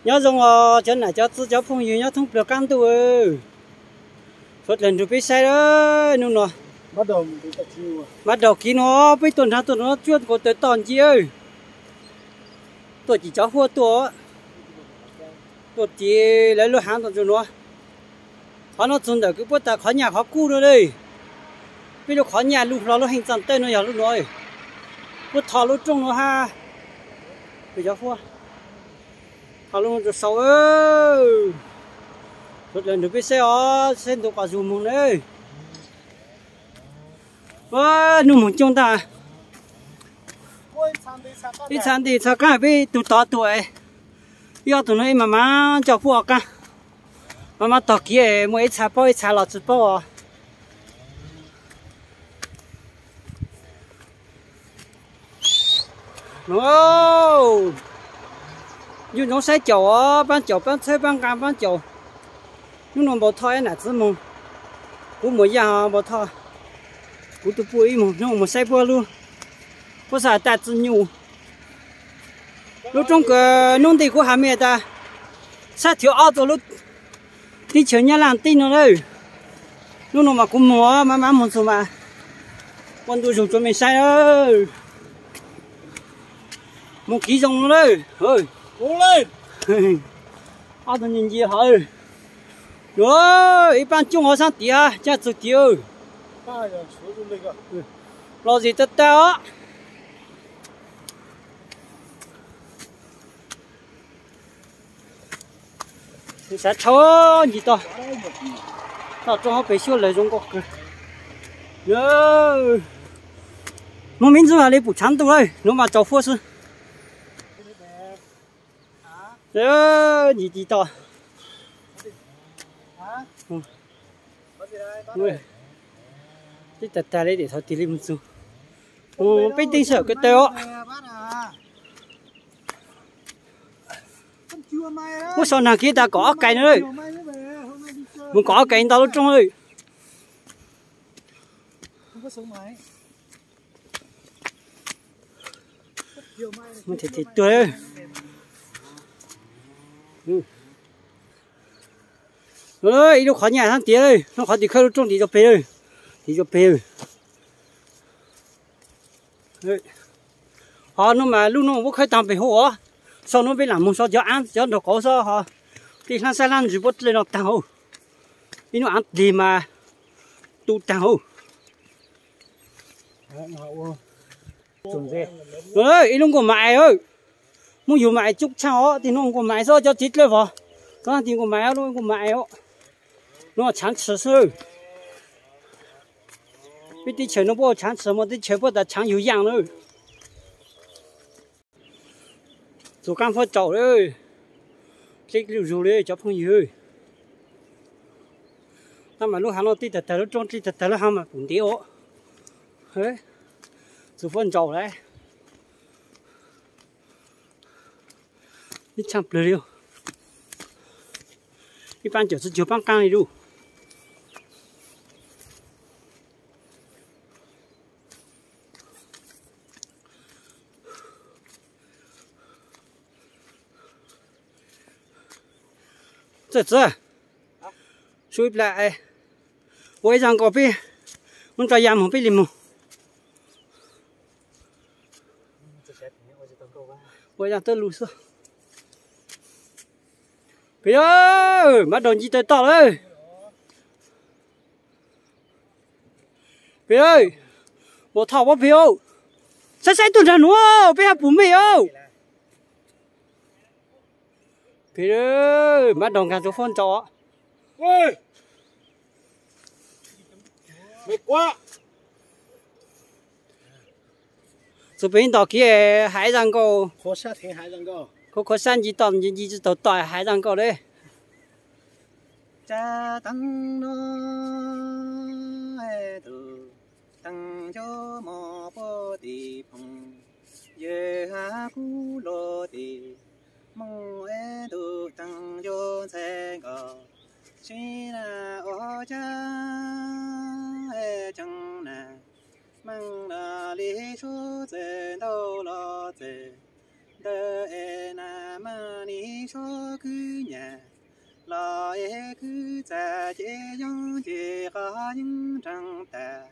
Nyob zoo os cov nam cov txiv cov phooj ywg nyob thoob plaws qab ntuj. Suav dlawg nrug peb saib hnub no. Mab daug kiv no peb tuaj nrag tuaj no cuab nkaus taws toj ncig. Tuaj cim cov huaj tuaj, tuaj tim lawv lub haav tau ntsuag nuav. Qhov no txug ntawm kwv puab tas qhov nyaj qhov kub no le. Peb lub qhov nyaj lub hlo lub heej txaaj tawb no yog lub nuav. Puab tho lub rooj nuav hab, cov huaj tho lub nuav rua sau. Suav dlawg nrug peb saib os, saib ntu qos zug moog na. Hnub moog coob ntag. Ib txha nti txha qaab peb tug tod tuaj, ib ob tug nuav ib mas mas nco puab ua qaab, mas mas tog kiv muaj ib txha paub ib txha los tsi paub os. Nyuj ntsoov saib caum os, paab caum paab txhawb paab nqaa paab caum. Hnub no npau thoj ib nam txiv moog, kuv muam yaaj npau thoj, kuv tug puj ib moog hnub moog saib puab lub, puab xaav tas txwg nyuj. Lub roob kws nub nti kuv has mej tas, sab thib ob tuaj lub teb chaws Nyab Laaj teb no lawm. Hnub no mas kuv moog mas mas moog txug mas ua ntu zug rua mej saib. Moog kiv zoo no lawm. Ob tug nce nce hov, ib paab coob hov saab tiav, caaj txug tiav. Los zim tag tag os. Xav tshau ncig toj, toj roob hab peg suab lawg zoo nkauj kawg. Moog miv ntxwg li pum tshaav ntuj lawm, nuav mas tsaus fuab xwb. Ncig ncig toj, teb tag tag li, thaum tig li moog txug, peb teeb sij hawm ko taw os. Muab sau nag kiv tas kom ob kais no lawm, moog kom ob kais nto lub roob lawm. Them them tuag. Ib lub qhov nyaj hab tiav, lub qhov tim khawb lub rooj tim zoo peg, tim zoo peg. Ho nub mas lub nub puab khawb taag peg hauv os. Sau nub peb lam moog sau cov aav cov nraug qauv xwb ho. Tej hlaab sab hlaab ntsws puab dlej no taag hauv. Ib nub aav dlig mas tu taag hauv. Ib lub nkuaj mas ais, muab yug mas ais coob tshaaj os. Tej nub nkuaj mas ais xwb cov txiv dlawb vog. Tov tig nkuaj mas ais, lub nkuaj mas ais os. Nub tshaav tshis xwb. Peb teb chaws nub puab tshaav tshis, muaj teb chaws puab tas tshaav yug yaaj na. Txug qaab fuab tsaus lawm, dleb lug zug li cov phooj ywg. Tab mas lub haav no teb tag tag lub roob, teb tag tag lub haav mas pum ntev os. Txug fuab ntsaus lawm. Ib tshaaj plawg li, ib paab caum txhua caug paab qaab li lawm. Txawj txawj, sub ib plag, ua ib zag nkaus peb muab tso ya moog peb li moog. Ua zag tuab lug xwb. Pem, mab daug nce taw toj lawm. Pem, npau thoj puab pem, saib saib tuaj nraag nuav peb hab pum mej os. Pem, mab daug nkaag rua fuab ntsaus. Txug pem ntom kiv hais zaj nkauj, khuv khuv sab nce toj nce nce tsi taug toj hais zaj nkauj le. Tsa teeb no, tug teeb nco mov puag tim phoov ywg hab kub lug tim mooj, tug teeb nco ntxhais nkaus sib naj ua cab tseeb na. Meej no li sub txawm ntau los txawm ntawd es na, meej li Sab kwv nyam los es kwv txaj ces yob nce qhov yeeb nreeg tas,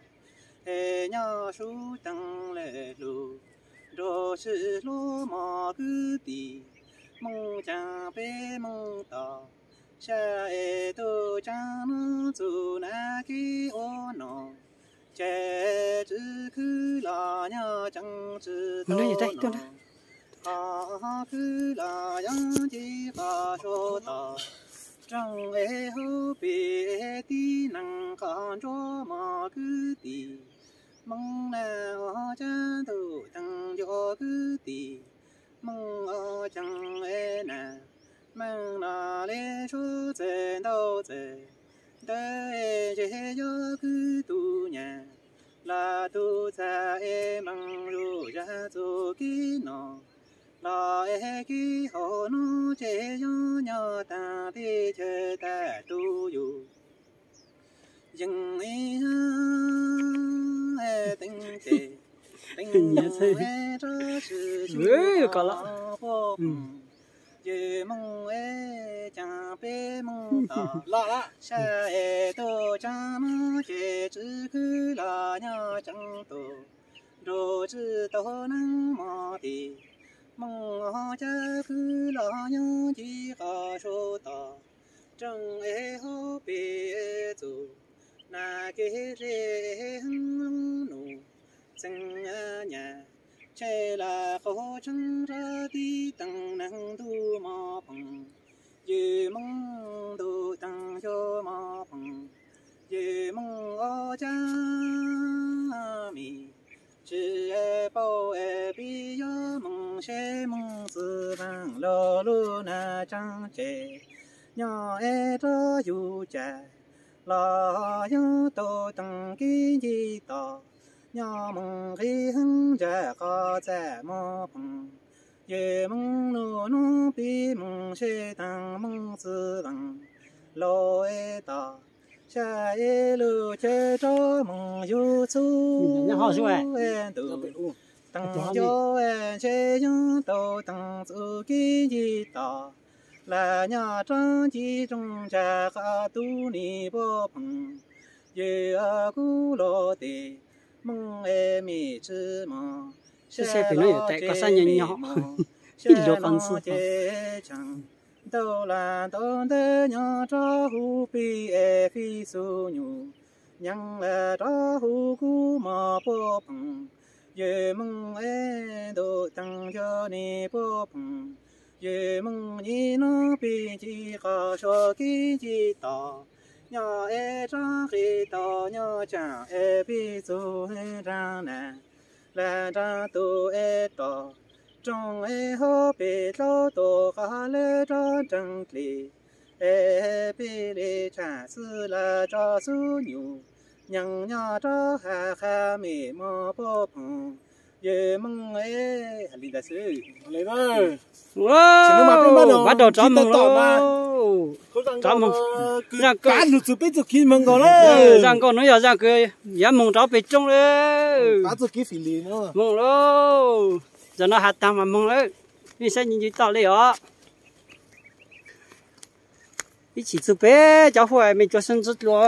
es nyob sub teev lawm lug, nrug sib hlub mog kwv tij, Hmoob caag peb Hmoob tos, sab es tuj tsaab nub txug nag kib ua nom, ces tsi khwv los nyob tseeb tsi tau nom, ho khwv los yob nce qhov sua tos, rooj es hauv pes tib neeg qhov ntsuab mog kwv tij, Hmoob na ua caag ntuj teev yuav kwv tij, Hmoob ua caag es na, meej no le suav txawg ntau txawg, ntawd es yog kwv tug nyam, los tug txaj es meej zuj zag txug kib no, los es kib hauv nub ces yob nyob taag teb chaws tag tug yug. Yeej teev ces teev rov tsi tshua puab phoom, yawg Hmoob es caag peb Hmoob tos, sab es tuj tsaab nub ces tsi khwv los nyob tseeb tug, nrug tsi tau neeg mog tim, Hmoob ua caag khwv los yob nce qhov sua tos, rooj es hauv pes txug nag kib le heev nub, txeev nyam tshe la qaug tshee rua tib teev neeg ntuj mog phoom, yawg Hmoob ntuj teev yuav mog phoom, yawg Hmoob ua caag mi tsi paub es peb yuav moog seb Hmoob txwv vaaj lug lug nag tsaab ces nyob es rov yug cas los yog tau teev kib nce tos, nyob moog nqis heev ntsag qhov txaj mog phoom, yawg Hmoob nub nub peb moog seb taag Hmoob txwv vaaj lug es tos, sab es lug caw rov moog yug txug ntuj teev yuav ntshe yog tau teev txug kib nce tos, los nyob rov nce rooj ntsag qhov tug ni puab phoom, yawg kuv lug tes Hmoob es mej tsi mog, sab pem no yog tais koj xab nyo nyo, ib luag qhov ntxwg ces tsaam ntau la ntau ntawd nyob rov huv peb es fij xu nyum, nyeem la rov huv kuv mog puab phoom, yawg Hmoob es ntuj teev yuav ne puab phoom, yawg Hmoob nyem nub peb nce qhov sua kib nce tos, nyob es rov nqis tau nyob tsaam es peb txug nraag nag, la nraag tug es rov rooj es hauv pes dlaub tug qhov lawv rov nreeg dle, es peb le tshaj xwb la tso xu nyum, nyeem nyob rov has qha mej mog puab phoom, yawg Hmoob es has li ntawd xwb. Vav daug rov moog lauj. Rov moog. Zaj nkauj, zaj nkauj nuav yog zaj kws yuav moog rov peg rooj lawm. Moog lauj. Zaj no has taag mas moog lawm. Mej saib nce toj le os. Ib chim txug pem cov huaj mej cuag sib ntsib dlua.